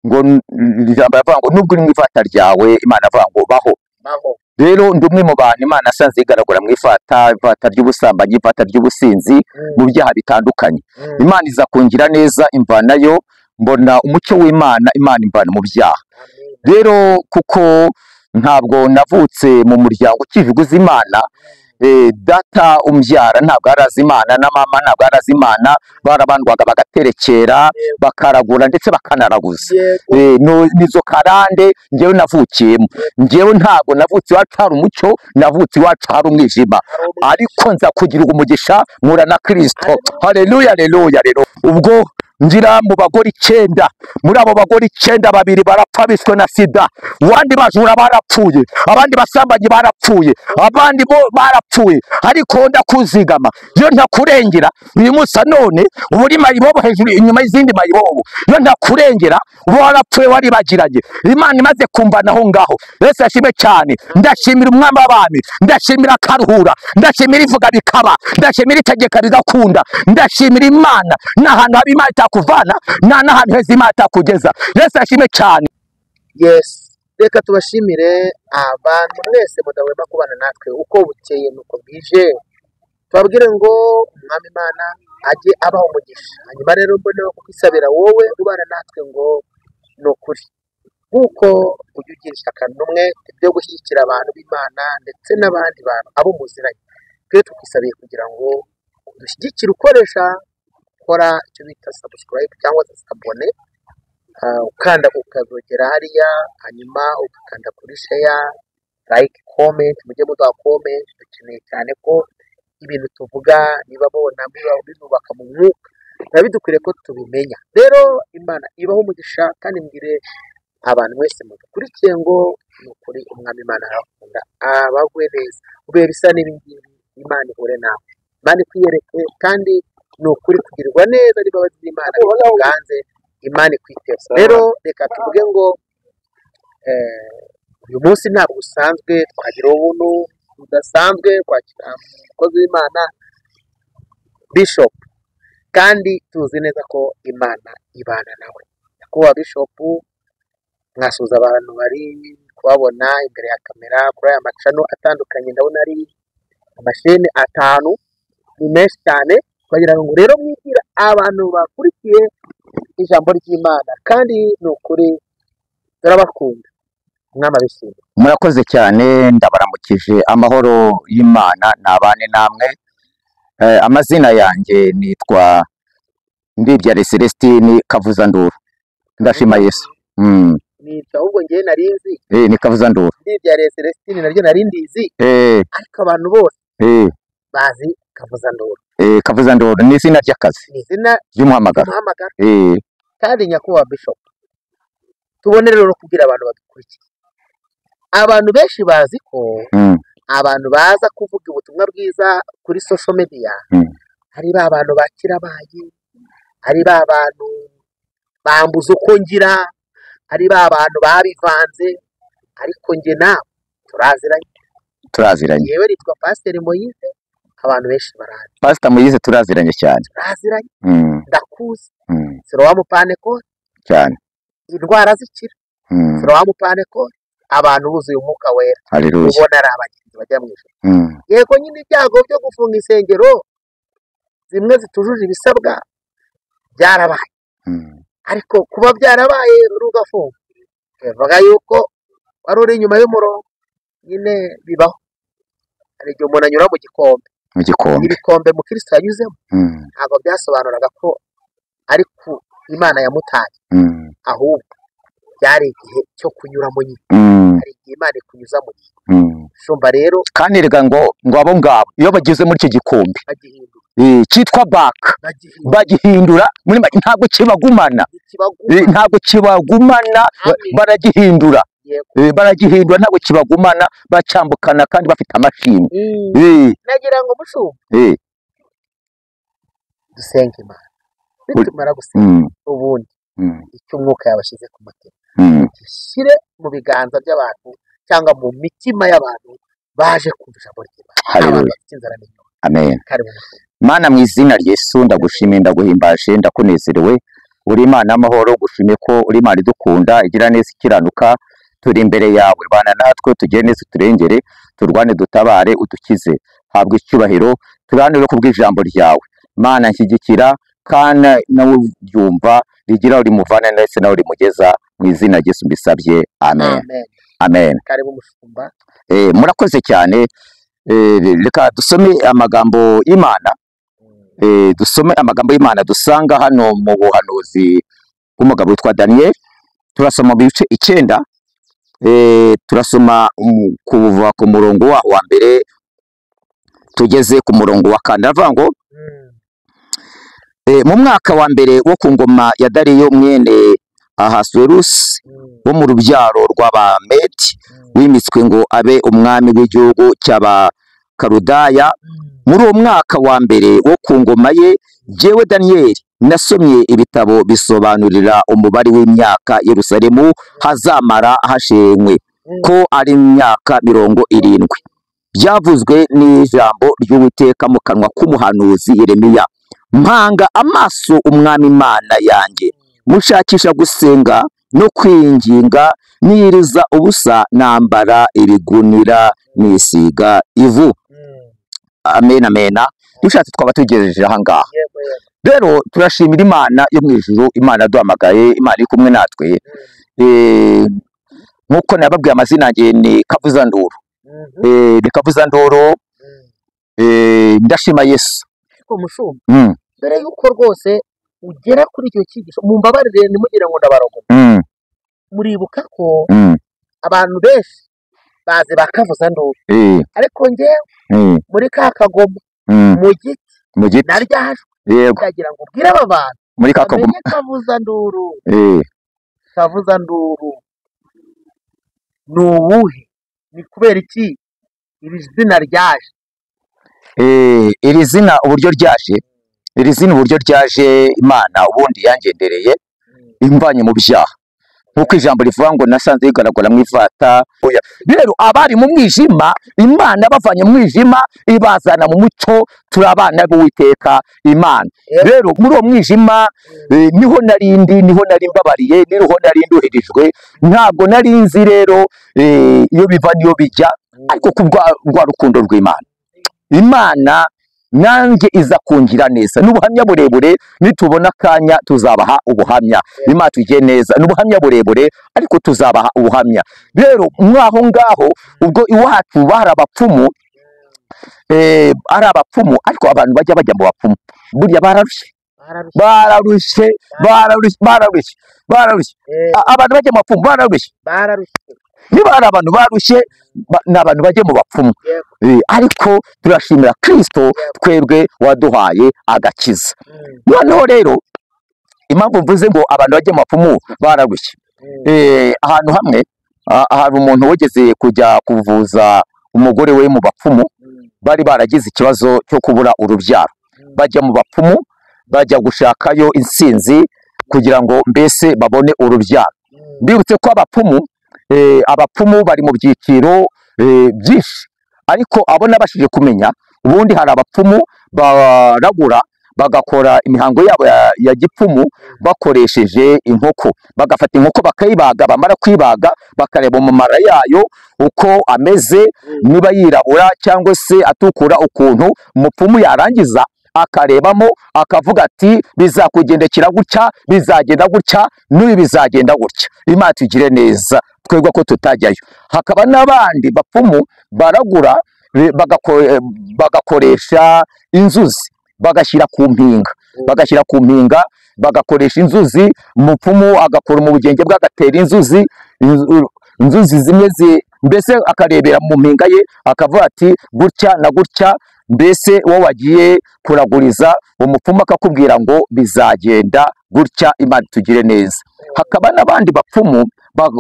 Ngo ijambo yavuga ngo nubwo uri mu ivata ryawe, Imana avuga ngo baho. Baho. Rero ndi umwe mu bantu Imana asanze igaragara mu ivata ry'ubusambanyi, ivata ry'ubusinzi, mu byaha bitandukanye. Imana iza kungira neza imvanayo, mbona umucyo w'Imana, Imana imvana mu byaha. Amen. Rero kuko ntabwo navutse mu muryango ukivuguza Imana, data umbyara ntabwo yarazi Imana, na mama ntabwo yarazi Imana, barabandwaga bagaterekera, bakaragura ndetse bakanaraguza. Nizo karande njyewe navukiyemo. Njyewe ntabwo navutse iwacu hari umucyo, navutse iwacu hari umwijima, ariko nza kugira umugisha mpura na Kristo. Haleluya, haleluya. Rero ubwo ngira mu bagore 9, muri abo bagore 9 babiri barapfa bishwe na sida, abandi bajura barapfuye, abandi basambanyi barapfuye, abandi bo barapfuye, ariko ndakuzigama iyo ntakurengera uyu munsi none uba uri mayibobo hejuru inyuma y'izindi mayibobo, iyo ntakurengera uba warapfuye waribagiranye. Imana imaze kumvana aho ngaho, Yesu ashimwe cyane. Ndashimira umwami w'abami, ndashimira akaruhura, ndashimira ivuga bikaba, ndashimira itegeka rigakunda, ndashimira Imana. N'ahantu haba Imana itakuvana, nta n'ahantu heza Imana itakugeza. Yesu ashimwe cyane. Yes, reka tubashimire abantu mwese mudahwema kubana natwe uko bukeye nuko bwije. Tubabwire ngo umwami Imana ajye abaho umugisha. Hanyuma rero mbone kukwisabira wowe ubana natwe ngo ni ukuri, nk'uko ujya ugira ishyaka n'umwete byo gushyigikira abantu b'Imana ndetse n'abandi bantu abo muziranye, twe tukwisabiye kugira ngo udushyigikire ukoresha ukora icyo bita subscribe cyangwa se abone, ukanda ukazogera hariya, hanyuma ugakanda kuri share, like, comment. Mujye muduha comment, dukeneye cyane ko ibintu tuvuga niba mubona binubaka mu mwuka biba bidukwiriye ko tubimenya. Rero Imana ibaho umugisha, kandi mbwire abantu mwese mudukurikiye ngo ni ukuri umwami Imana arabakunda, abagwe neza mu bihe bisa n'ibi ngibi. Imana ihure nawe, Imana ikwiyereke, kandi ni ukuri kugirirwa neza n'imbabazi z'Imana bikuganze, Imana ikwiteho. Rero reka tuvuge ngo uyu munsi ntabwo usanzwe, twagira ubuntu budasanzwe kwakira umukozi w'Imana Bishop, kandi tuzi neza ko Imana ibana nawe. Nyakubahwa Bishop, mwasuhuza abantu bari kubabona imbere ya kamera kuri aya macano atandukanye. Ndabona ari amasheni 5, ni menshi cyane. Twagira ngo rero mwibwire abantu bakurikiye ijambo ry'Imana, kandi ni ukuri turabakunda, mwama bishimye. Murakoze cyane, ndabaramukije, amahoro y'Imana nabane namwe. Amazina yanjye nitwa Ndibyare Celestine Kavuzanduru. Ndashima Yesu. Nitwa ahubwo ngewe narinzi. Ni Kavuzanduru. Ndibyare Celestine naryo narindizi. Ariko abantu bose bazi Kavuzanduru. Kavuzanduru ni izina ry'akazi. Ni izina ry'umuhamagaro. Kandi nyakubahwa Bishop, tubone rero kubwira abantu badukurikiye. Abantu benshi bazi ko abantu baza kuvuga ubutumwa bwiza kuri social media ari ba bantu bakirabaye, ari ba bantu bambuza uko ngira, ari ba bantu babivanze, ariko nge nawe turaziranye. Turaziranye. Yewe nitwa Pastor Moyize, abantu benshi barazi. Pastor Moyize turaziranye cyane. Turaziranye. Ndakuzi. Sirowamu Panekore cyane. Indwara zikira. Sirowamu Panekore, abantu buzuye umwuka wera. Haleluya. Ubona ari abagenzi bajya mu ijuru. Yego nyine ibyago byo gufunga insengero zimwe zitujuje ibisabwa byarabaye. Ariko kuba byarabaye rugafunga bivuga yuko wari uri inyuma y'umurongo, nyine bibaho. Hari igihe umuntu anyura mu gikombe. Mu gikombe. Ibikombe mu Kristo yanyuzemo. Ntabwo byasobanuraga ko ari ku Imana yamutaye. Ahubwo byari igihe cyo kunyuramo nyine. Hari igihe Imana ikunyuza mu gihe. Shumba rero kandi rega ngo abo ngabo iyo bageze muri icyo gikombe cyitwa baka bagihindura muri ntabwo kibagumana, ntabwo kibagumana, baragihindura, baragihindura, ntabwo kibagumana, bacyambukana kandi bafite amashimwe. Nagira ngo mushumba dusenge Imana, nitumara gusenga ubundi icyo umwuka yabashyize ku mutima gishyire mu biganza by'abantu cyangwa mu mitima y'abantu baje kumva ijambo ry'Imana. Amen. Mana mu izina rya Yesu ndagushimiye, ndaguhimbaje, ndakunezerewe. uri Imana y'amahoro, gushimye ko uri Imana idukunda, igira neza, ikiranuka. Turi imbere yawe, bana natwe, tugire neza, uturengere, turwane, dutabare, udukize. Habwa icyubahiro, tuganire kubw'ijambo ryawe. Mana nshyigikira kandi nawe uryumva rigira rimuvana ndetse nawe rimugeza, mu izina rya Yesu mbisabye, amen. Amen. Amen. Karibu mushumba. Murakoze cyane. Reka dusome amagambo y'Imana. Dusome amagambo y'Imana dusanga hano mu buhanuzi bw'umugabo witwa Daniel. Turasoma mu bice 9, turasoma kuva ku murongo wa mbere tugeze ku murongo wa 4. Aravuga ngo mu mwaka wa mbere wo ku ngoma ya Dariyo mwene Ahasuwerusi wo mu rubyaro rw'Abamedi, wimitswe ngo abe umwami w'igihugu cy'Abakaludaya, muri uwo mwaka wa mbere wo ku ngoma ye, jyewe Daniyeli nasomye ibitabo bisobanurira umubare w'imyaka Yerusalemu hazamara hashenywe, ko ari imyaka 70. Byavuzwe n'ijambo ry'Uwiteka mu kanwa k'umuhanuzi Yeremiya. Mpanga amaso umwami Imana yanjye, mushakisha gusenga no kwinginga, niriza ubusa, nambara ibigunira, nisiga ivu. Amen, amen. Dushatse twaba tugejeje aha ngaha. Rero turashimira Imana yo mu ijuru, Imana yaduhamagaye, Imana iri kumwe natwe. Nkuko nababwiye amazina yanjye ni Kavuzanduru. Ni Kavuzanduru. Ndashima Yesu. Ariko mushumba, mbere yuko rwose ugera kuri icyo cyigisho, mumbabarire ntimugire ngo ndabarogoye. Muribuka ko abantu benshi bazi ba Kavuzanduru, ariko njyewe muri ka kagoma mu giti mu giti naryajwe, yego, ndagira ngo ubwire aba bantu muri ka kagoma bamenye Kavuzanduru. Kavuzanduru ni uwuhe? Ni kubera iki iri zina ryaje? Iri zina uburyo ryaje, iri zina uburyo ryaje, Imana ubundi yangendereye imvanye mu byaha, nkuko ijambo rivuga ngo nasanze rigaragara mu ivata. Rero abari mu mwijima, Imana bavanye mu mwijima ibazana mu mucyo, turi abana b'Uwiteka Imana. Rero muri uwo mwijima niho narindi, niho nari mbabariye, niho nari nduhirijwe, ntabwo nari nzi rero iyo biva niyo bijya, ariko kubwa rwa rukundo rw'Imana, Imana nanjye iza kungira neza. N'ubuhamya burebure, nitubona akanya tuzabaha ubuhamya. Imana tugiye neza, n'ubuhamya burebure, ariko tuzabaha ubuhamya. Rero mwaho ngaho ubwo iwacu bari abapfumu, ari abapfumu, ariko abantu bajya bajya mu bapfumu burya bararushye, bararushye, bararushye, bararushye, bararushye. Abantu bajya mu bapfumu bararushye, niba hari abantu barushye, ni abantu bajya mu bapfumu. Ariko turashimira Kristo twebwe waduhaye agakiza. Noneho rero impamvu mvuze ngo abantu bajya mu bapfumu bararushye, ahantu hamwe hari umuntu wigeze kujya kuvuza umugore we mu bapfumu, bari baragize ikibazo cyo kubura urubyaro, bajya mu bapfumu bajya gushakayo insinzi kugira ngo mbese babone urubyaro. Mbibutse ko abapfumu abapfumu bari mu byiciro byinshi, ariko abo nabashije kumenya, ubundi hari abapfumu baragura bagakora imihango yabo ya gipfumu bakoresheje inkoko, bagafata inkoko bakayibaga, bamara kwibaga bakareba mu mara yayo uko ameze, niba yirabura cyangwa se atukura ukuntu. Umupfumu yarangiza akarebamo akavuga ati bizakugendekera gutya, bizagenda gutya, n'uyu bizagenda gutya. Imana tugire neza twebwe ko tutajyayo. Hakaba n'abandi bapfumu baragura bagakoresha inzuzi, bagashyira ku mpinga, bagashyira ku mpinga, bagakoresha inzuzi. Umupfumu agakora mu bugenge bwe agatera inzuzi, inzuzi zimwe mbese akarebera mu mpinga ye akavuga ati gutya na gutya, mbese wowe wagiye kuraguriza umupfumu akakubwira ngo bizagenda gutya. Imana tugire neza. Hakaba n'abandi bapfumu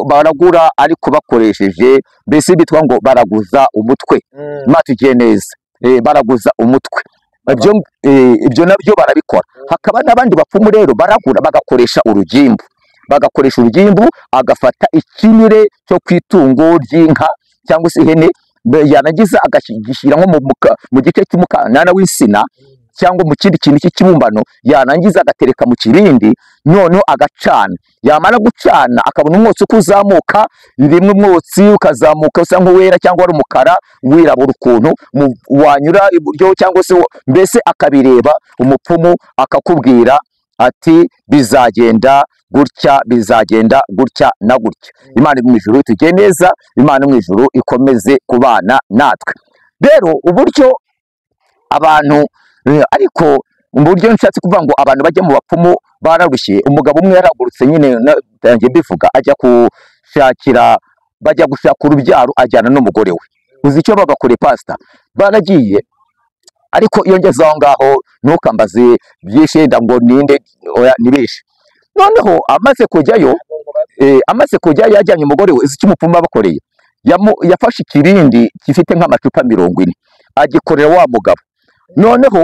baragura ariko bakoresheje mbese bitwa ngo baraguza umutwe. Imana tugire neza. Baraguza umutwe, ibyo nabyo barabikora. Hakaba n'abandi bapfumu rero baragura bagakoresha urugimbu, bagakoresha urugimbu, agafata ikinire cyo ku itungo ry'inka cyangwa se ihene, yarangiza akagishyira nko mu gice cy'umukanana w'insina cyangwa mu kindi kintu cy'ikibumbano, yarangiza agatereka mu kibindi. Noneho agacana, yamara gucana akabona umwotsi uko uzamuka, rimwe umwotsi ukazamuka usa nk'uwera cyangwa ari umukara wirabura ukuntu, wanyura iburyo cyangwa se mbese akabireba, umupfumu akakubwira ati bizagenda gutya, bizagenda gutya na gutya. Imana mu ijuru tujye neza, Imana mu ijuru ikomeze kubana natwe. Rero uburyo abantu, ariko uburyo nshatse kuvuga ngo abantu bajya mu bapfumu bararushye. Umugabo umwe yaragurutse nyine nanjye mbivuga, ajya gushakira, bajya gushaka urubyaro, ajyana n'umugore we. Uzi icyo bagakore pastor? Baragiye, ariko iyo ngeze aho ngaho ntukambaze byinshi ngo ninde, oya nibeshe. Noneho amaze kujyayo, amaze kujyayo yajyanye umugore we, uzi icyo umupfumu babakoreye? Yafashe ikibindi gifite nk'amacupa 40 agikorera wa mugabo. Noneho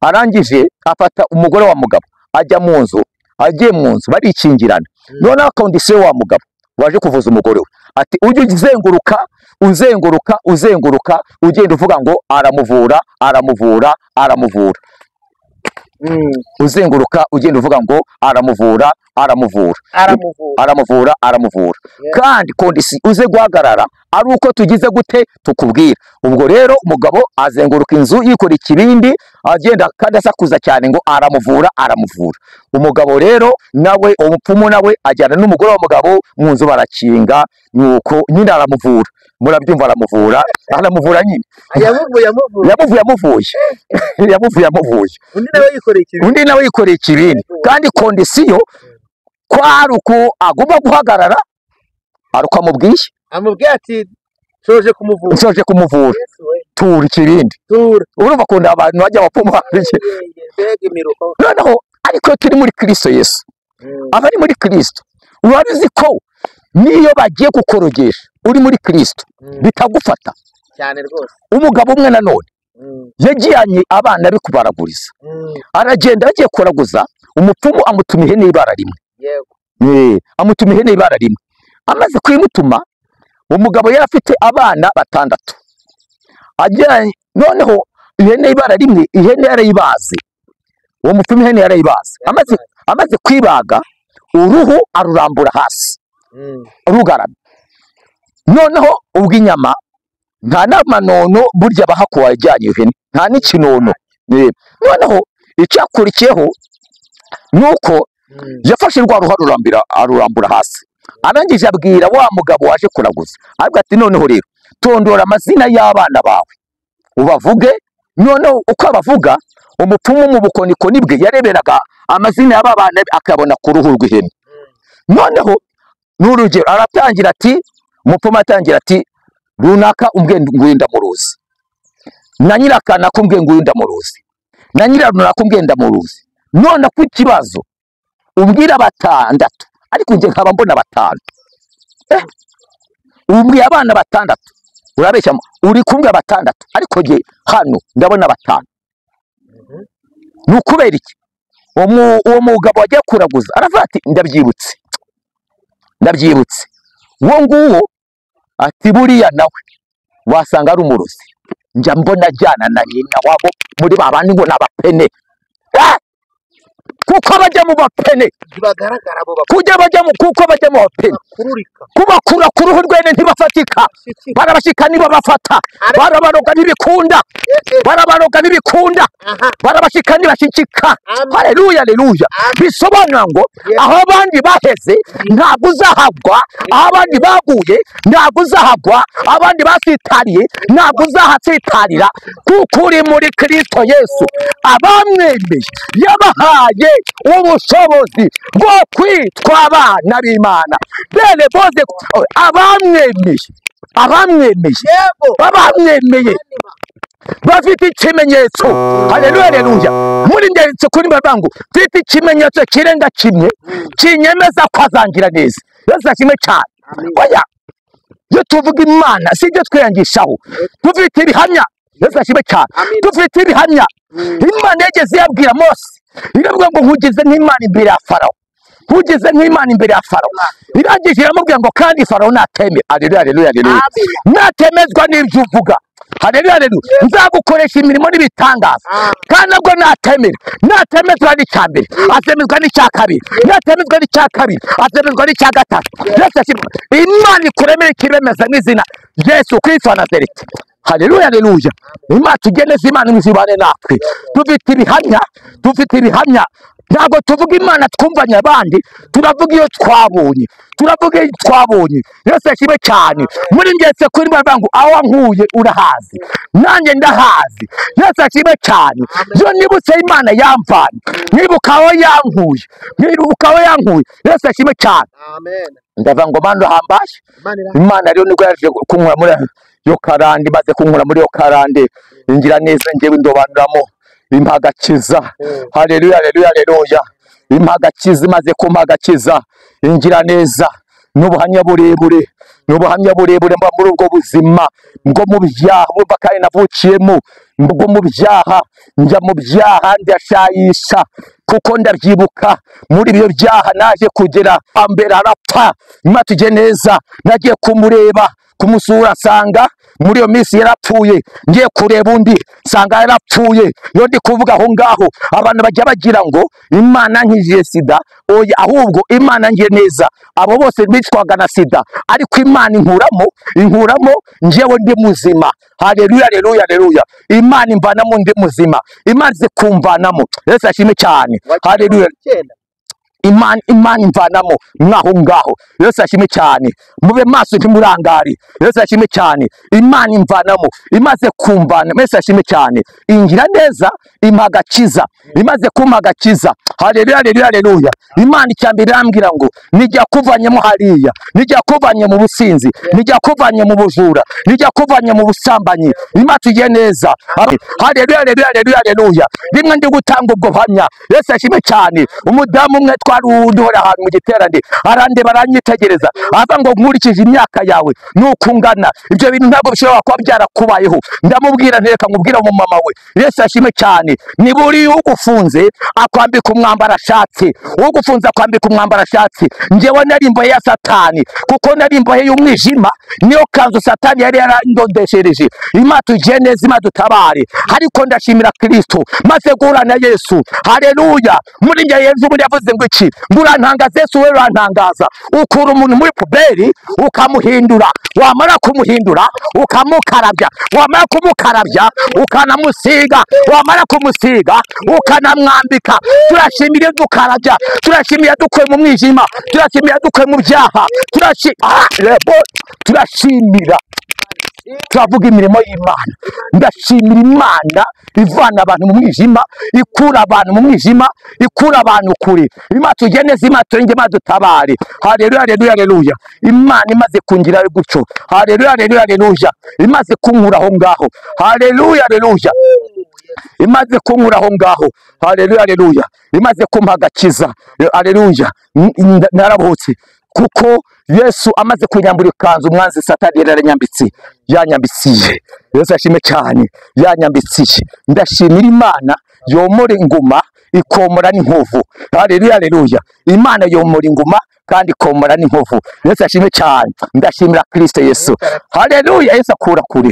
arangije afata umugore wa mugabo ajya mu nzu, agiye mu nzu barikingirana. Noneho akondisiyo wa mugabo waje kuvuza umugore we ati ujye uzenguruka uzenguruka uzenguruka ugenda uvuga ngo aramuvura aramuvura aramuvura, uzenguruka ugenda uvuga ngo aramuvura aramuvura aramuvura aramuvura, kandi kondisi uze guhagarara ari uko tugize gute tukubwira. Ubwo rero umugabo azenguruka inzu yikora ikibindi agenda kandi asakuza cyane ngo aramuvura aramuvura. Umugabo rero nawe umupfumu nawe ajyana n'umugore w'umugabo mu nzu barakinga, nuko nyine aramuvura. Murabyumva, aramuvura aramuvura nyine, yamuvuye yamuvuye yamuvuye yamuvuye, undi nawe yikoreye ikibindi, kandi kondisiyo kwari uko agomba guhagarara aruko amubwiye, amubwiye ati nsoje kumuvura, nsoje kumuvura, tura ikibindi, urumva kunda abantu bajya bapfumu. Noneho ariko turi muri Kristo Yesu, abari muri Kristo urabizi ko niyo bagiye kukorogesha uri muri Kristo bitagufata cyane rwose. Umugabo umwe nanone yagiyanye abana be kubaraguriza, aragenda agiye kuraguza, umupfumu amutuma ihene y'ibara rimwe. Yego, amutuma ihene y'ibara rimwe. Amaze kuyimutuma, umugabo yari afite abana 6. Ajyanye noneho ihene y'ibara rimwe, ihene yarayibaze, uwo mupfumu ihene yarayibaze. Amaze kwibaga uruhu arurambura hasi rugaramye. Noneho ubwo inyama nta n'amanono burya bahakuwa yajyanye ihene, nta n'ikinono. Noneho icyakurikiyeho nuko yafashe rwa ruhu arurambura hasi, arangije abwira wa mugabo waje kuraguza, ariko ati noneho rero tondora amazina y'abana bawe ubavuge. Noneho uko abavuga, umupfumu mu bukonikoni bwe yareberaga amazina y'aba bana akabona ku ruhu rw'ihene. Noneho n'urugero aratangira ati, umupfumu atangira ati runaka umbwe nguyu ndamuruzi, na nyirakanaka umbwe nguyu ndamuruzi, na nyirarunaka umbwe ndamuruzi. None ku kibazo umbwira 6 ariko nje nkaba mbona 5. Umbwiye abana 6 urabeshya, uri kumbwira 6 ariko nje hano ndabona 5. Nukubera iki? Uwo mugabo wagiye kuraguza aravuga ati ndabyibutse, ndabyibutse, uwo nguwo ati buriya nawe wasanga ari umurozi, njya mbona ajyana na nyina wabo muri babandi ngo nabapene. Kuko bajya mu bapene ntibagaragara abo kujya bajya mu, kuko bajya mu bapene kubakura ku ruhu rwene ntibafatika, barabashika niba bafata, barabaroga ntibikunda, barabaroga ntibikunda, barabashika ntibashikika. Haleluya, haleluya. Bisobanura ngo aho abandi baheze ntabwo uzahagwa, aho abandi baguye ntabwo uzahagwa, abandi basitariye ntabwo uzahatsitarira, kuko uri muri Kristo Yesu. Abamwemeye yabahaye ubushobozi bwo kwitwa abana b'Imana. Bene bose abamwemeye, abamwemeye, abamwemeye bafite ikimenyetso. Haleluya, haleluya. Muri ndetse kuri mbabangu mfite ikimenyetso kirenga kimwe kinyemeza ko azangira neza. Yesu ashimwe cyane. Oya, iyo tuvuga Imana si ibyo twiyangishaho, dufite ibihamya. Yesu ashimwe cyane. Dufite ibihamya. Imana yageze yabwira Mose, iravuga ngo nkugize nk'Imana imbere ya Farawo, nkugize nk'Imana imbere ya Farawo. Irangije iramubwira ngo kandi Farawo natemera. Haleluya, haleluya, haleluya. Natemezwa n'ibyo uvuga, Haleluya, haleluya. Nzagukoresha imirimo n'ibitangaza. Kandi nabwo natemera, natemezwa n'icya mbere, azemezwa n'icya kabiri, natemezwa n'icya kabiri, azemezwa n'icya gatatu. Yesu ashimwe. Imana ikuremere ikibemeza n'izina Yesu Kristo wa Nazareti. Haleluya, haleluya. Imana tugeneze, Imana izibane natwe. Dufite ibihamya, dufite ibihamya. Ntabwo tuvuga Imana twumvanye abandi, turavuga iyo twabonye, turavuga iyo twabonye. Yesu ashimwe cyane. Muri ngetse kuri mbavuga ngo aho wankuye urahazi, nanjye ndahazi. Yesu ashimwe cyane. Iyo nibutse Imana yamvanye, nibuka aho yankuye, nibuka aho yankuye. Yesu ashimwe cyane. Amen. Ndavuga ngo Mana urahambaye. Imana rero nibwo yaje kunkura muri yo karande, maze kunkura muri yo karande ingira neza, njyewe ndobanuramo impa agakiza. Haleluya, haleluya, haleluya. Impa agakiza, imaze kumpa agakiza ingira neza. N'ubuhamya burebure, n'ubuhamya burebure mba muri ubwo buzima bwo mu byaha, bumva kandi navukiyemo bwo mu byaha, njya mu byaha ndashayisha, kuko ndabyibuka muri ibyo byaha naje kugera ambere arapfa. Imana tujye neza, nagiye kumureba kumusura nsanga muri iyo minsi yarapfuye, ngiye kureba undi nsanga yarapfuye. Iyo ndi kuvuga aho ngaho abantu bajya bagira ngo Imana nkijije sida, oya, ahubwo Imana ngiye neza. Abo bose bicwaga na sida, ariko Imana inkuramo, inkuramo njyewe ndi muzima. Haleluya, haleluya, haleluya. Imana imvanamo ndi muzima, Imana ize kumvanamo. Yesu ashimwe cyane. Haleluya. Imana, Imana imvanamo mwaho ngaho. Yesu ashimwe cyane. Mube maso ntimurangare. Yesu ashimwe cyane. Imana imvanamo, imaze kumvana. Yesu ashimwe cyane. Ingira neza, impa agakiza, imaze kumpa agakiza. Haleluya, haleluya, haleluya. Imana icyambere irambwira ngo nijya kuvanyemo hariya, nijya kuvanye mu businzi, nijya kuvanye mu bujura, nijya kuvanye mu busambanyi. Imana tugiye neza. Haleluya, haleluya, haleluya, haleluya. Rimwe ndi gutanga ubwo buhamya. Yesu ashimwe cyane. Umudamu umwe twari uduhora ahantu mu giterane, arandeba aranyitegereza, avuga ngo nkurikije imyaka yawe nuko ungana, ibyo bintu ntabwo bishobora kuba byarakubayeho. Ndamubwira nti reka nkubwire mu mama we. Yesu ashimwe cyane. Niba uri ugufunze akwambika umwambaro ashatse, ugufunze akwambika umwambaro ashatse. Njyewe nari imbohe ya Satani, kuko nari imbohe y'umwijima, niyo kanzu Satani yari yarandondeshereje. Imana tugiye neza, Imana dutabare. Ariko ndashimira Kristo maze guhura na Yesu. Haleluya. Muri njye Yesu ubundi yavuze ngo iki? Ngo urantangaza Yesu, we urantangaza. Ukura umuntu muri puberi ukamuhindura, wamara kumuhindura ukamukarabya, wamara kumukarabya ukanamusiga, wamara kumusiga ukanamwambika. Turashimira dukarabya, turashimira dukuye mu mwijima, turashimira dukuye mu byaha, turashimira, turavuga imirimo y'Imana. Ndashimira Imana ivana abantu mu mwijima, ikura abantu mu mwijima, ikura abantu kure. Imana tujye neza, Imana turenge, Imana dutabare. Haleluya, haleluya, haleluya. Imana imaze kungira gutyo. Haleluya, haleluya, haleluya. Imaze kunkura aho ngaho. Haleluya, haleluya. Imaze kunkura aho ngaho. Haleluya, haleluya. Imaze kumpa agakiza. Haleluya. Narabohotse. Kuko Yesu amaze kunyambura ikanzu, umwanzi Satani yaranyambitse, yanyambitsiye. Yesu ashimwe cyane, yanyambitsiye. Ndashimira Imana yomora inguma ikomora n'inkovu. Haleluya, haleluya. Imana yomora inguma kandi ikomora n'inkovu. Yesu ashimwe cyane. Ndashimira Kristo Yesu. Haleluya. Yesu akura kure,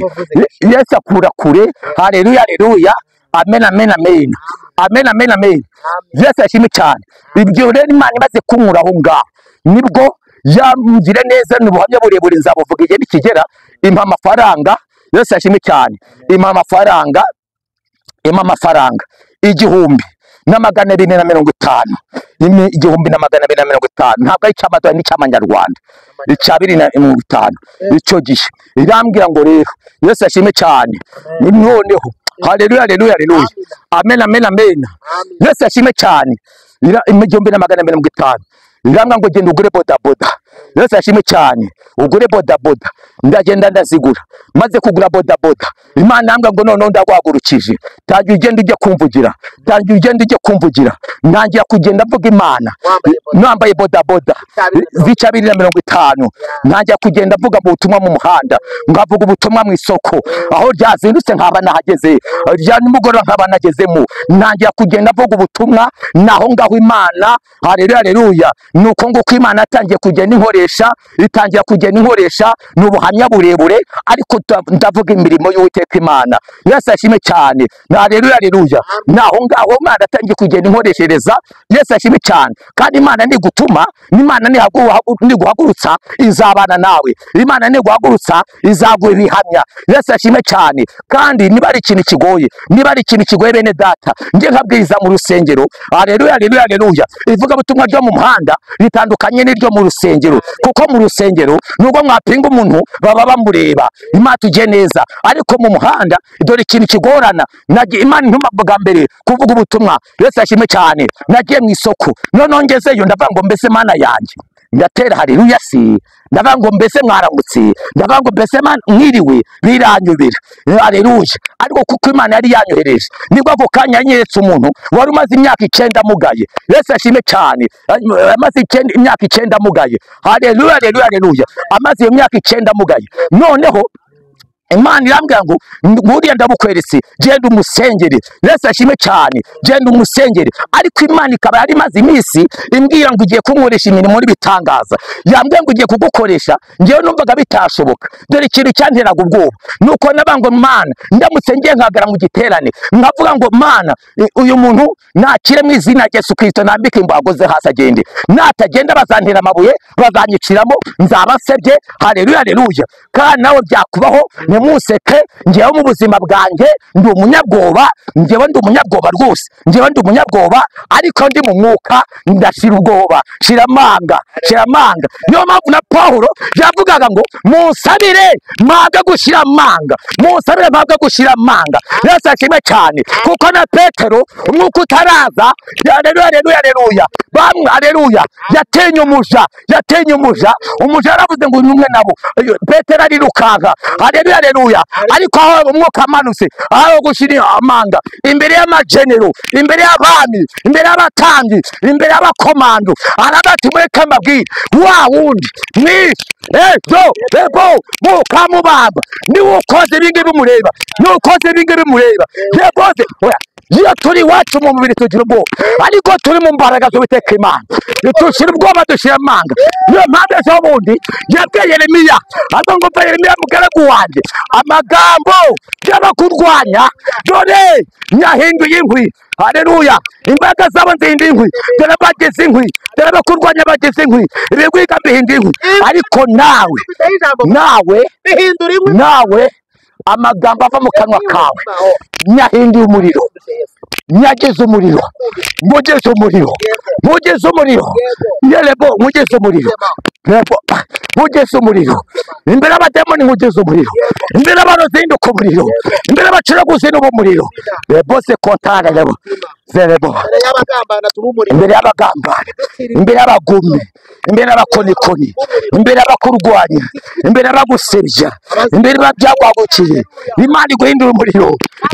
Yesu akura kure. Haleluya, haleluya. Amen, amen, amen. Amen, amen, amen. Yesu ashimwe cyane. Ibyo rero Imana imaze kunkura aho ngaho, nibwo yamgira neza. Ni ubuhamya burebure nzabuvuga igihe nikigera. Impa amafaranga. Yesu ashimwe cyane. Impa amafaranga, impa amafaranga 1250, 1250, ntabwo ari icy'amadolari, n'icy'amanyarwanda, 250. Icyo gihe irambwira ngo rero, Yesu ashimwe cyane. Noneho haleluya, haleluya, haleluya. Amen, amen, amen. Yesu ashimwe cyane. 1250 irambwira ngo genda ugure bodaboda. Yesu ashimwe cyane. Ugure bodaboda. Ndagenda ndazigura. Maze kugura bodaboda, Imana yambwira ngo noneho ndaguhagurukije, tangira ugenda ujye kumvugira, tangira ugenda ujye kumvugira. Ntangira kugenda mvuga Imana nambaye bodaboda z'ica 250. Ntangira kugenda mvuga ubutumwa mu muhanda, nkavuga ubutumwa mu isoko, aho ryazindutse nkaba nahageze, rya nimugoroba nkaba nagezemo. Ntangira kugenda mvuga ubutumwa naho ngaho Imana. Haleluya, haleluya. Nuko nguko Imana yatangiye kugenda inkoresha, itangira kugenda inkoresha. N'ubuhamya ubuhamya burebure, ariko ndavuga imirimo y'Uwiteka Imana. Yesu ashimwe cyane. Haleluya, haleluya. Naho ngaho Imana atangiye kugenda inkoreshereza. Yesu ashimwe cyane. Kandi Imana nigutuma, Imana niguhagurutsa izabana nawe. Imana niguhagurutsa izaguha ibihamya. Yesu ashimwe cyane. Kandi niba ari ikintu kigoye, niba ari ikintu kigoye bene data, njye nkabwiriza mu rusengero. Haleluya, haleluya, haleluya. Ivugabutumwa ryo mu muhanda ritandukanye n'iryo mu rusengero, kuko mu rusengero nubwo mwapinga umuntu baba bamureba, Imana tujye neza, ariko mu muhanda dore ikintu kigorana. Nagiye Imana intuma bwa mbere kuvuga ubutumwa. Yesu ashimwe cyane. Nagiye mu isoko, noneho ngezeyo ndavuga ngo mbese Mana yanjye, ndatera haleluya si, ndavuga ngo mbese mwaramutse, ndavuga ngo mbese Mana mwiriwe, biranyubira. Haleluya. Ariko kuko Imana yari yanyohereje, nibwo ako kanya yanyeretse umuntu wari umaze imyaka 9 amugaye. Yesu ashimwe cyane. Amaze imyaka 9 amugaye. Haleluya, haleluya, haleluya. Amaze iyo myaka 9 amugaye. Noneho Imana irambwira ngo nguriya ndabukweretse, genda umusengere. Yesu ashimwe cyane, genda umusengere. Ariko Imana ikaba yari imaze iminsi imbwira ngo ugiye kunkoresha imirimo n'ibitangaza. Yambwiye ngo ugiye kugukoresha, njyewe numvaga bitashoboka. Dore ikintu cyanteraga ubwoba nuko nabanga ngo Mana ndamutse ngiye nkagara mu giterane nkavuga ngo Mana uyu muntu nakire mu izina rya Yesu Kristo, nambike imbago ze hasi agende, natagenda bazantera amabuye, bazanyiciramo, nzabasebye. Haleluya, haleluya. Kandi nawe byakubaho, ntimuseke. Njyewe mu buzima bwanjye ndi umunyabwoba, njyewe ndi umunyabwoba rwose, njyewe ndi umunyabwoba, ariko ndi mu mwuka ndashira ubwoba, shira amanga, shira amanga. Niyo mpamvu na Pawulo yavugaga ngo munsabire mpabwe gushira amanga, munsabire mpabwe gushira amanga. Yesu ashimwe cyane, kuko na Petero umwuka utaraza, haleluya, haleluya, haleluya, bamwe haleluya, yatenye umuja, yatenye umuja, umuja yaravuze ngo numwe nabo. Petero arirukanka, haleluya, haleluya. Ariko aho umwuka amanutse, aho gushira amanga imbere y'amagenero, imbere y'abami, imbere y'abatambyi, imbere y'abakomando, arabati mureke mbabwire, wa wundi ni ejo ebo mukamubamba, niwe ukoze ibingibi bimureba, niwe ukoze ibingibi bimureba. Yeboze oya, iyo turi iwacu mu mubiri tugira ubwoba, ariko turi mu mbaraga z'Uwiteka Imana dushira ubwoba, dushira amanga. Niyo mpamvu ejo bundi yabwiye Yeremiya, avuga ngo mva Yeremiya mugaragu wanjye, amagambo y'abakurwanya dore nyahinduye inkwi. Haleluya. Imbaraga zabo nzihinda inkwi, dore bagize inkwi, dore abakurwanya bagize inkwi, ibigwiga bihinda inkwi. Ariko nawe, nawe, nawe amagambo ava mu kanwa kawe nyahinduye umuriro, nyageze umuriro, mugeze umuriro, mugeze umuriro, yerebo mugeze umuriro, rebo mugeze umuriro, imbere y'abademoni mugeze umuriro, imbere y'abarozi hinduka umuriro, imbere y'abacuruzi n'ubu umuriro, rebo se kontara rebo zerebo, imbere y'abagambana, imbere y'abagumye, imbere y'abakonikoni, imbere y'abakurwanya, imbere y'abagusebya, imbere y'abyagwagukiye, Imana iguhindura umuriro,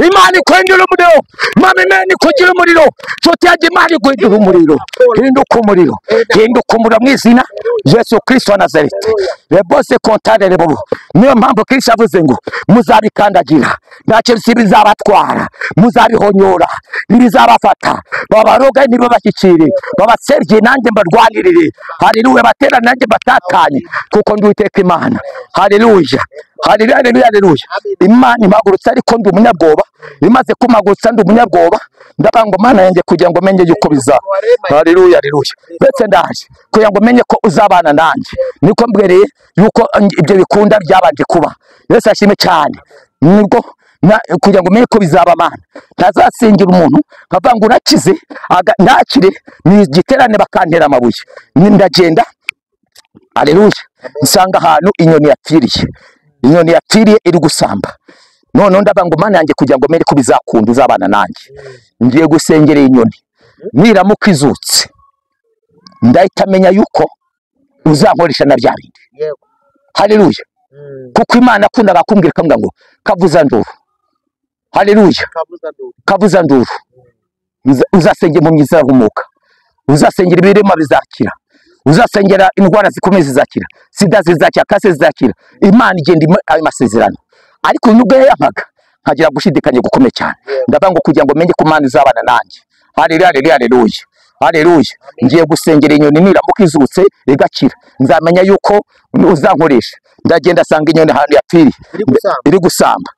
Imana iguhindura umuriro, Mama Imana ikugira umuriro, nshuti yanjye Imana iguhindura umuriro, hinduka umuriro, hinduka umuriro mu izina Yesu Kristo wa Nazareti. Rebo se kontare rebo. Niyo mpamvu Kristo avuze ngo muzabikandagira, ntacyo bizabatwara, muzabihonyora, ntibizabafata, babaroga ntibabashyikire, babasebye nanjye mbarwanirire. Haleluya. Batera nanjye batatanye, kuko ndi Uwiteka Imana. Haleluya, haleluya, haleluya, haleluya. Imana impagurutsa ariko ndi umunyabwoba, imaze kumpagurutsa ndi umunyabwoba, ndavuga ngo Mana yanjye kugira ngo menye yuko bizaba. Haleluya, haleluya. Ndetse ndaje kugira ngo menye ko uzabana nanjye, niko mbwereye yuko ibyo bikunda byabanje kuba. Yesu ashimwe cyane. Nibwo kugira ngo menye ko bizaba Mana, ntazasingira umuntu nkavuga ngo urakize, nakire ni igiterane bakantera amabuye. Ndagenda, haleluya, nsanga ahantu inyoni yapfiriye, inyoni yapfiriye iri gusamba. Noneho ndavuga ngo Mana yanjye kugira ngo menye ko bizakunda uzabana nanjye, ngiye gusengera inyoni, niramuka izutse ndahita menya yuko uzankoresha na bya bindi. Haleluya. Kuko Imana akundaga kumbwira akambwira ngo kavuza nduru. Haleluya. Kavuza nduru. Uzasengera impumyi zizahumuka, uzasengera ibirema bizakira, uzasengera indwara zikomeye zizakira, sida zizakira, kase zizakira. Imana igenda ayo masezerano. Ariko nubwo yampaga nkagira gushidikanya gukomeye cyane, ndavuga ngo kugira ngo menye ko Imana izabana nanjye. Haleluya, haleluya, haleluya. Haleluya. Ngiye gusengera inyoni niramuka izutse igakira, nzamenya yuko uzankoresha. Ndagenda asanga inyoni ahantu yapfiriye iri gusamba,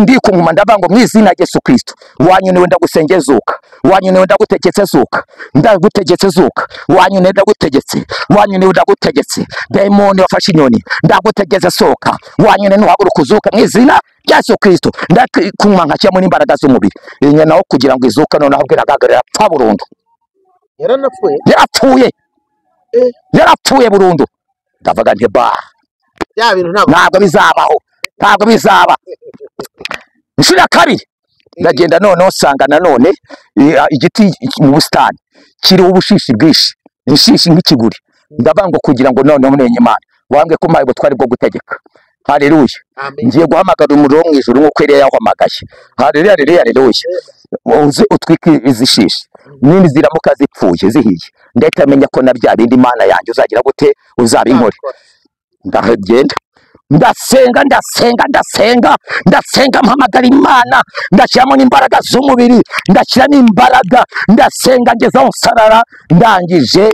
ndikunkuma ndavuga ngo mu izina rya Yesu Kristo, wanyoni ndagusengera zuka, wanyoni ndagutegetse zuka, ndagutegetse zuka, wanyoni ndagutegetse, wanyoni ndagutegetse, demoni wafashe inyoni ndagutegetse soka, wanyoni ntuhaguruka uzuka mu izina rya Yesu Kristo. Ndakunkuma nkashyiramo n'imbaraga z'umubiri, inyoni aho kugira ngo izuka noneho abwira apfa burundu. Yaranapfuye, yarapfuye, yarapfuye burundu. Ndavuga nti ba ntabwo bizabaho, ntabwo bizaba. Inshuro ya kabiri ndagenda noneho nsanga nanone igiti mu busitani kiriho ubushishi bwinshi, inshishi nk'ikiguri. Ndavuga ngo kugira ngo noneho nenye Imana wambwe ko mpaye ubutwari bwo gutegeka. Haleluya. Ngiye guhamagara umuriro wo mu ijuru nk'uko Eliya yahamagaye. Haleluya, haleluya, haleluya. Uze utwike izi shishi nini ziramuka zipfuye zihiye, ndahita menya ko na bya bindi Imana yanjye uzagira gute, uzabinkore. Ndagenda ndasenga, ndasenga, ndasenga, ndasenga, mpamagara Imana, ndashyiramo n'imbaraga z'umubiri, ndashyiramo imbaraga, ndasenga ngezaho nsarara. Ndangije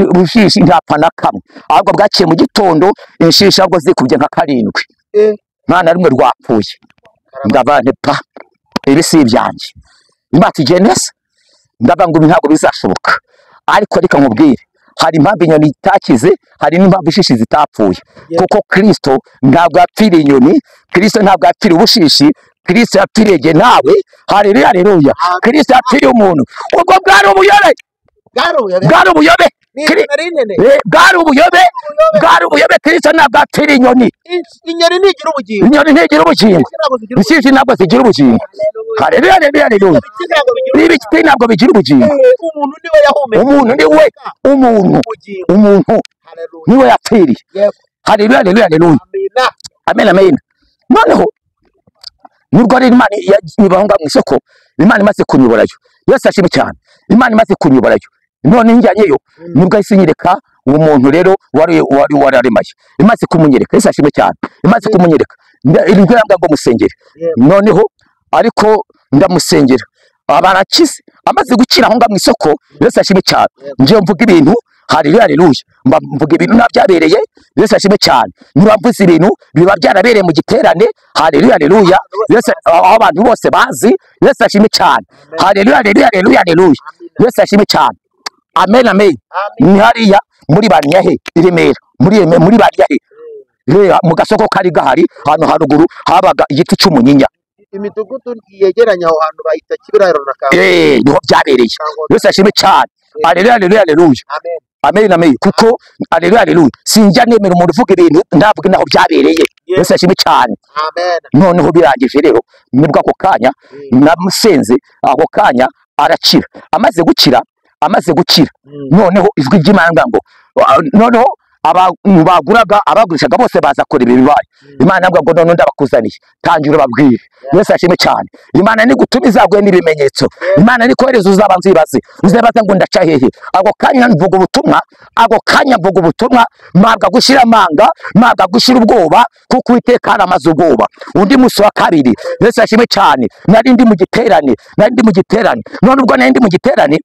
ubushishi ntapfa na kamwe, ahubwo bwaciye mu gitondo inshishi ahubwo zikubye nka 7, nta na rimwe rwapfuye. Ndavuga nti pa, ibi si ibyanjye, Imana igiye neza. Ndavuga ngo ibi ntabwo bizashoboka, ariko reka nkubwire, hari impamvu inyoni itakize, hari n'impamvu ishishi zitapfuye. Kuko Kristo ntabwo yapfiriye inyoni, Kristo ntabwo yapfiriye ubushishi, Kristo yapfiriye jye nawe. Haleluya, haleluya. Kristo yapfiriye umuntu. Ubwo bwari ubuyobe, bwari ubuyobe, bwari ubuyobe, bwari ubuyobe. Kristo ntabwo yapfiriye inyoni. Inyoni ntigira ubugingo, inyoni ntigira ubugingo, ishishi ntabwo zigira ubugingo. Haleluya, haleluya, haleluya. Ibiti ntabwo bigira ubugingo. Umuntu niwe yahumeka, umuntu niwe, umuntu niwe yapfiriye. Haleluya, haleluya, haleluya. Amen, amen. Noneho nubwo rero Imana ibahunga mu isoko, Imana imaze kunyobora,yo Yesu ashimwe cyane. Imana imaze kunyobora,yo none njyanyeyo, nibwo yahise inyereka uwo muntu rero wari wararemaye. Imaze kumunyereka, Yesu ashimwe cyane. Imaze kumunyereka, nibwo yambwira ngo musengere. Noneho ariko ndamusengera, abarakize. Amaze gukira aho ngaho mu isoko, Yesu ashimwe cyane. Ngiye mvuga ibintu, haleluya, haleluya. Mvuga ibintu nabyabereye, Yesu ashimwe cyane. Niba mvuze ibintu biba byarabereye mu giterane, haleluya, haleluya. Yesu aho abantu bose bazi, Yesu ashimwe cyane. Haleluya, haleluya, haleluya, haleluya. Yesu ashimwe cyane. Amen, amen. Ni hariya muri Banyahe i Remera, muri Banyahe mu gasoko kari gahari hano haruguru habaga igiti cy'umunyinya. Imidugudu yegeranye aho hantu bayita Kibiraro na Kangondo. Niho byabereye. Yesu ashimwe cyane. Haleluya, haleluya, haleluya. Amen, amen. Kuko haleluya, haleluya. Sinjya nemera umuntu uvuga ibintu ndavuga naho byabereye. Yesu ashimwe cyane. Amen. Noneho birangije rero, nibwo ako kanya namusenze, ako kanya arakira. Amaze gukira, amaze gukira, noneho ijwi ry'Imana ngo noneho abantu baguraga abagurishaga bose baza kureba ibibaye. Imana ngo none ndabakuzaniye, tangira ubabwire. Yesu ashimwe cyane. Imana nigutuma izaguhe n'ibimenyetso. Imana nikohereza uzabanza uyibaze, uzabaza ngo ndaca hehe. Ako kanya mvuga ubutumwa, ako kanya mvuga ubutumwa, mpabwa gushyira amanga, mpabwa gushyira ubwoba, kuko Uwiteka aramaze ubwoba. Undi munsi wa kabiri, Yesu ashimwe cyane, nari ndi mu giterane, nari ndi mu giterane. None ubwo nari ndi mu giterane,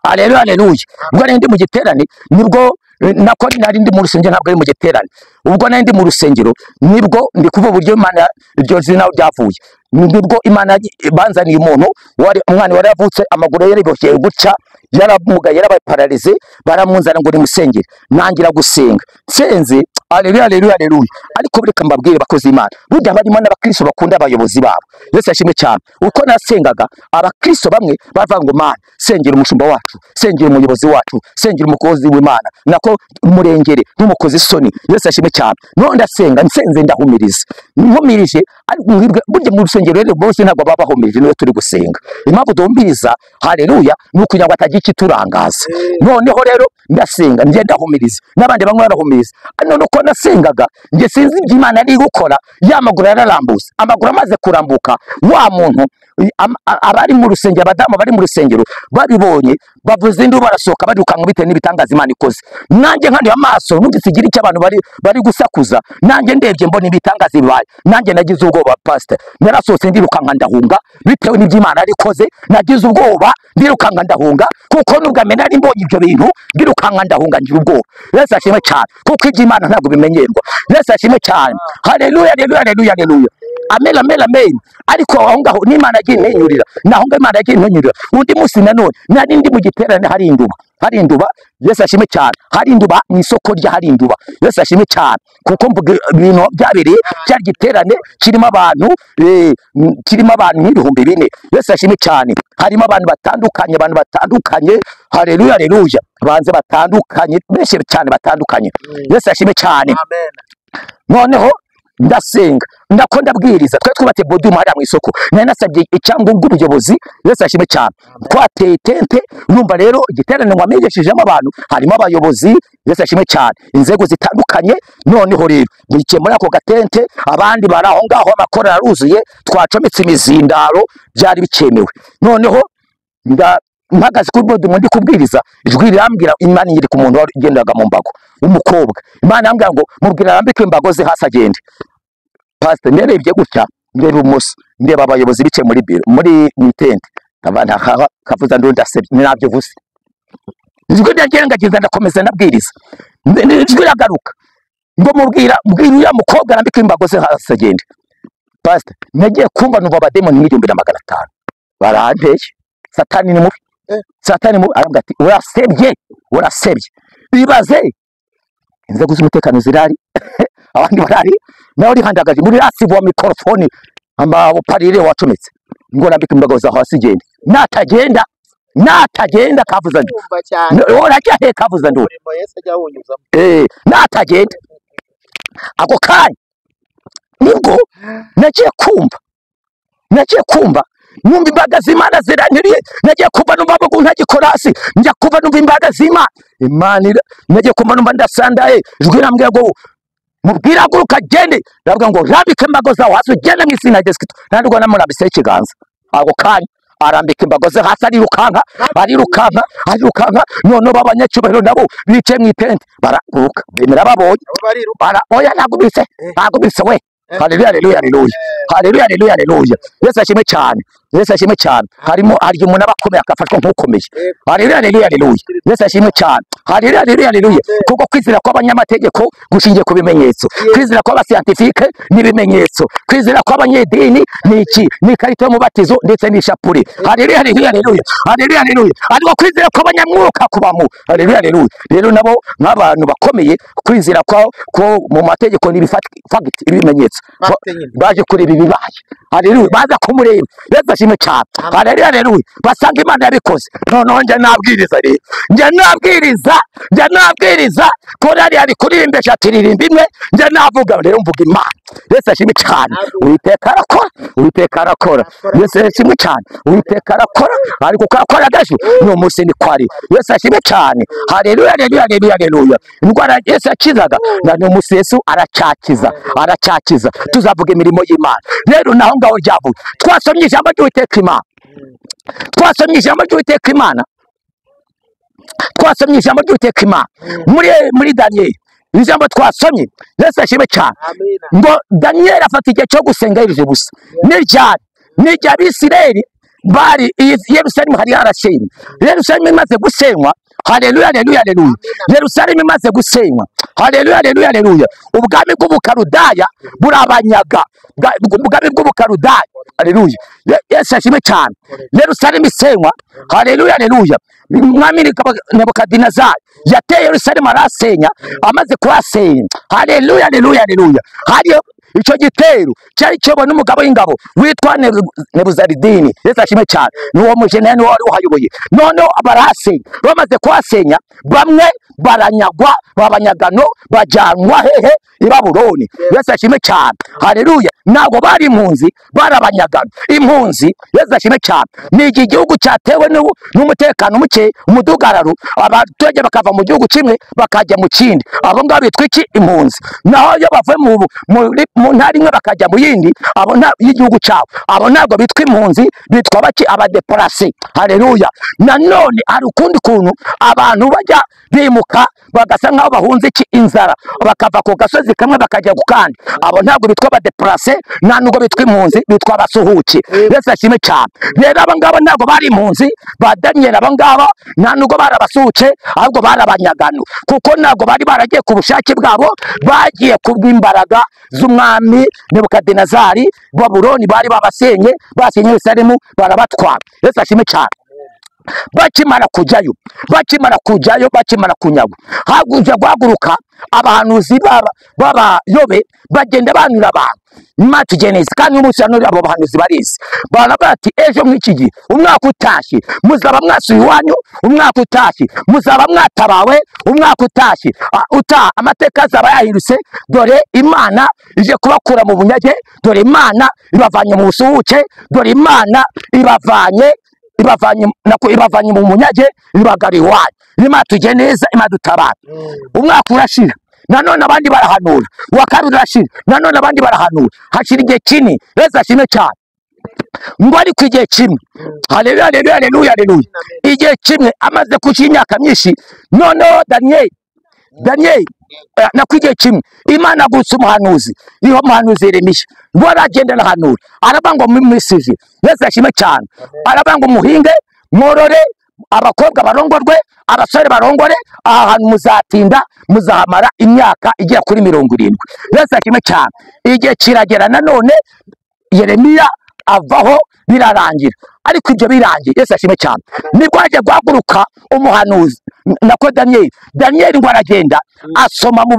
haleluya, haleluya. Ubwo nari ndi mu giterane, nibwo nako nari ndi mu rusengero, ntabwo ari mu giterane. Ubwo nari ndi mu rusengero, nibwo ndi kuvuga uburyo Imana iryo zina ryavuye. Nibwo Imana banzaniye umuntu wari umwana wari yavutse amaguru yariboshye gutya, yaramugaye, yarabaye paralize, baramunzana ngo nimusengere. Nangira gusenga, nsenze, haleluya, haleluya, haleluya. Ariko reka mbabwire bakozi Imana, burya barimo n'abakristo bakunda abayobozi babo. Yesu ashimwe cyane. Uko nasengaga, abakristo bamwe bavuga ngo Mana, sengera umushumba wacu, sengera umuyobozi wacu, sengera umukozi w'Imana, nako murengere n'umukozi isoni. Yesu ashimwe cyane. None ndasenga, nsenze ndahumiriza, nkumirije. Ariko burya mu rusengero rero bose ntabwo baba bahumirije niyo turi gusenga. Impamvu duhumiriza, haleluya, ni ukugira ngo hatagira ikiturangaza. Noneho rero ndasenga, njye ndahumiriza, n'abandi bamwe barahumiriza. None uko nasengaga, njye sinzi ibyo Imana ari gukora, ya maguru yararambutse. Amaguru amaze kurambuka, wa muntu abari mu rusengero, abadamu bari mu rusengero babibonye, bavuze induru, barasohoka barirukanka bitewe n'ibitangaza Imana ikoze. Nanjye nkanuye amaso, numvise igira icyo abantu bari gusakuza, nanjye ndebye mbona ibitangaza bibaye, nanjye nagize ubwoba. ubwoba pastor, narasohotse ndirukanka ndahunga bitewe n'iby'Imana yarikoze. Nagize ubwoba ndirukanka ndahunga, kuko nubwo amena nari mbonye ibyo bintu, ndirukanka ndahunga ngira ubwoba. Yesu ashimwe cyane, kuko iby'Imana ntabwo bimenyerwa. Yesu ashimwe cyane, haleluya, haleluya, haleluya, haleluya, amen, amen, amen. Ariko aho ngaho n'Imana yagiye impenyurira, naho ngaho Imana yagiye impenyurira. Undi munsi nanone nari ndi mu giterane, hari induba, hari induba. Yesu ashimwe cyane, hari induba mu isoko rya hari induba. Yesu ashimwe cyane, kuko mvuga ibintu byabereye, cyari giterane kirimo abantu kirimo abantu nk'ibihumbi 4. Yesu ashimwe cyane, harimo abantu batandukanye, abantu batandukanye, haleluya, haleluya, banze batandukanye, benshi cyane batandukanye. Yesu ashimwe cyane. Amen. Noneho ndasenga, ndako ndabwiriza, twe twubatse podium hariya mu isoko, nari nasabye icyangombwa ubuyobozi. Yesu ashimwe cyane, twateye tente. Urumva rero igiterane ngo amenyeshejemo abantu, harimo abayobozi. Yesu ashimwe cyane, inzego zitandukanye. Noneho rero bicaye muri ako gatente, abandi bari aho ngaho, amakorali aruzuye, twacometse imizindaro, byari bikemewe. Noneho nda mpagaze kuri podium ndi kubwiriza, ijwi rirambwira, Imana iri ku muntu wagendaga mu mbago w'umukobwa, Imana irambwira ngo mubwira arambike imbago ze hasi agende. Pastor, narebye gutya, ndeba ibumoso, ndeba abayobozi bicaye muri biro, muri mu itente, abantu kavuza ndu, ndasebye nabyo vuze. Ijwi ndagerageza, ndakomeza ndabwiriza. Ijwi riragaruka ngo mubwira, mbwira uriya mukobwa arambike imbago ze hasi agende. Pastor, nagiye kumva numva abademoni 1,500 baranteye. Satani ni mubi. Satani mubi, arambwira ati urasebye, urasebye. Bibaze, inzego z'umutekano zirari, abandi barari, nawe urihandagaje muri rasi wa mikorofone, amaparire wacometse, ngo rambike imbago zawe hasi gende, natagenda, natagenda kavuza ndu. Kumva cyane. Urajya he kavuza ndu? Umurimo Yesu ajya awunyuzamo. Natagenda. Ako kanya nibwo nagiye kumva, nagiye kumva numva imbaraga z'Imana zirantiriye. Nagiye kumva numva amaguru ntagikora hasi, njya kumva numva imbaraga z'Imana, Imana nagiye kumva numva ndasandaye. Ijwi rirambwira ngo mubwire haguruka agende. Ndavuga ngo rambike imbago zawe hasi ugende mu izina rya Yesu Kristo. Ntabwo namurambitseho ikiganza, ako kanya arambika imbago ze hasi, arirukanka, arirukanka, arirukanka. Noneho b'abanyacyubahiro nabo bicaye mu itente baraguruka, bemera babonye. Nabo bariruka. Bara oya, nagubise, nagubise we. Haleluya, haleluya, haleluya, haleluya, haleluya, haleluya. Yesu ashimwe cyane, Yesu ashimwe cyane. Harimo hari umuntu aba akomeye akafatwa nk'ukomeye. Haleluya, haleluya, haleluya. Yesu ashimwe cyane, haleluya, haleluya, haleluya. Kuko kwizera kw'abanyamategeko gushingiye ku bimenyetso, kwizera kw'abasiyantifike n'ibimenyetso, kwizera kw'abanyedini ni iki? Ni ikarita y'umubatizo ndetse n'ishapure. Haleluya, haleluya, haleluya, haleluya, haleluya. Ariko kwizera kw'abanyamwuka kubamo, haleluya, haleluya. Rero nabo nk'abantu bakomeye, kwizera kwa ko mu mategeko ni ibifagiti, ibimenyetso. Fact nyine. Baje kureba ibibaye, haleluya, baza kumureba. Yesu ashimwe cyane, haleluya, haleluya. Basanga Imana yabikoze. Noneho njya nabwiriza rero, njya nabwiriza, njya nabwiriza, korali ari kuririmba turirimba imwe, njya navuga rero, mvuga Imana. Yesu ashimwe cyane, Uwiteka arakora, Uwiteka arakora. Yesu ashimwe cyane, Uwiteka arakora, ariko uko yakoraga ejo ni umunsi ni kwari. Yesu ashimwe cyane, haleluya, haleluya, haleluya, haleluya. Indwara Yesu yakizaga na ni umunsi Yesu aracyakiza, aracyakiza. Tuzavuga imirimo y'Imana. Rero naho ngaho ryavuye, twasomye ijambo ry'Uwiteka Imana, twasomye ijambo ry'Uwiteka Imana, twasomye ijambo ry'Uwiteka Imana muri Daniyeli. Ijambo twasomye, Yesu ashimwe cyane. Amina. Ngo Daniyeli afata igihe cyo gusenga yirije ubusa. N'iryari? N'igihe Abisirayeli bari i Yerusalemu, hari harasenywe. Yerusalemu imaze gusenywa, haleluya, haleluya, haleluya, Yerusalemu imaze gusenywa, haleluya, haleluya, haleluya, ubwami bw'Ubukarudaya burabanyaga. Ubwami bw'Ubukarudaya, haleluya. Yesu ashimwe cyane. Yerusalemu isenywa, haleluya, haleluya, umwami Nebukadinezari yateye Yerusalemu arasenya. Amaze kuhasenya, haleluya, haleluya, haleluya, hariyo icyo gitero cyari kiyobowe n'umugabo w'ingabo witwa Nebuzaridini. Yesu ashimwe cyane, n'uwo mujenali niwe wari uhayoboye. Noneho barahasenya. Bamaze kuhasenya, bamwe baranyagwa, babanyagano, bajyanwa hehe? I Babuloni. Yesu ashimwe cyane, haleluya. Ntabwo bari impunzi, bari abanyagano. Impunzi, Yesu ashimwe cyane, ni iki? Gihugu cyatewe n'umutekano muke, umudugararo, abaturage bakava mu gihugu kimwe bakajya mu kindi. Abo ngabo bitwa iki? Impunzi. Naho iyo bavuye mu ntara imwe bakajya mu yindi, abo y'igihugu cyabo, abo ntabwo bitwa impunzi, bitwa baki? Abadeporasi. Haleluya. Nanone hari ukundi kuntu abantu bajya bimuka. Bakimuka bagasa nkaho bahunze iki inzara, bakava ku gasozi kamwe bakajya ku kandi. Abo ntabwo bitwa abadeplase, nta nubwo bitwa impunzi, bitwa abasuhuke. Yesu ashimwe cyane. Rero aba ngaba ntabwo bari impunzi ba Daniyeli, aba ngaba nta nubwo bari abasuhuke, ahubwo bari abanyagano, kuko ntabwo bari baragiye ku bushake bwabo, bagiye kubw'imbaraga z'umwami Nebukadinezari. Babuloni bari babasenye, basenye Yerusalemu barabatwara. Yesu ashimwe cyane. Bakimara kujyayo, bakimara kunyagwa, haguja guhaguruka abahanuzi b'abayobe bagenda banura abantu. Imana tugeneza kandi umunsi wa none abo bahanuzi barizi, baravuga ati ejo nk'iki gihe umwaka utashye muzaba mwasuye iwanyu, umwaka utashye muzaba mwatabawe, umwaka utashye amateka azaba yahindutse, dore Imana ije kubakura mu bunyage, dore Imana ibavanye mu busuhuke, dore Imana ibavanye mu munyage, ibagara iwanyu. Imana tujye neza, Imana dutabara. Umwaka urashira, nanone abandi barahanura. Uwa kabiri urashira, nanone abandi barahanura. Hashira igihe kinini. Yesu ashimwe cyane. Ngo ariko igihe kimwe, haleluya, haleluya, haleluya, haleluya, igihe kimwe amaze kushira imyaka myinshi, noneho Daniyeli nako igihe kimwe Imana agutse umuhanuzi, niho umuhanuzi Yeremiya ngo aragenda arahanura, aravuga ngo mumisije. Yesu ashimwe cyane. Aravuga ngo muhinge, mworore, abakobwa barongorwe, abasore barongore, aha hantu muzatinda, muzahamara imyaka igera kuri 70. Yesu ashimwe cyane. Igihe kiragera nanone Yeremiya avaho, birarangira. Ariko ibyo birangiye, Yesu ashimwe cyane, nibwo haje guhaguruka umuhanuzi nako Daniyeli. Daniyeli ngo aragenda asoma mu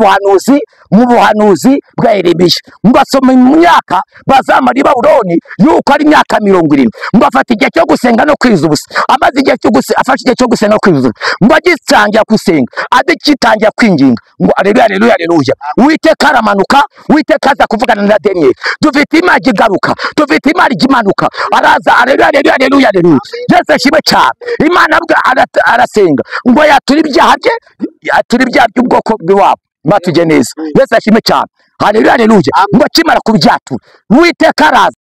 buhanuzi bwa Yeremiya, ngo asoma mu myaka bazamara i Babuloni yuko ari imyaka 70. Ngo afata igihe cyo gusenga no kwiza ubusa, amaze igihe cyo gusenga, afashe igihe cyo gusenga no kwiza ubusa, ngo agitangira gusenga, agitangira kwinginga, ngo aleluya, aleluya, aleluya. Uwiteka aramanuka, Uwiteka aza kuvugana na Daniyeli. Dufite Imana igaruka, dufite Imana imanuka, araza, aleluya, aleluya, aleluya, aleluya. Yesu ashimwe cyane. Imana arasenga ngo yatura ibyaha bye, yatura ibyaha by'ubwoko bw'iwabo. Imana tujye neza. Yesu ashimwe cyane. Haleluya, haleluya. Ngo akimara kubyatura, Uwiteka araza.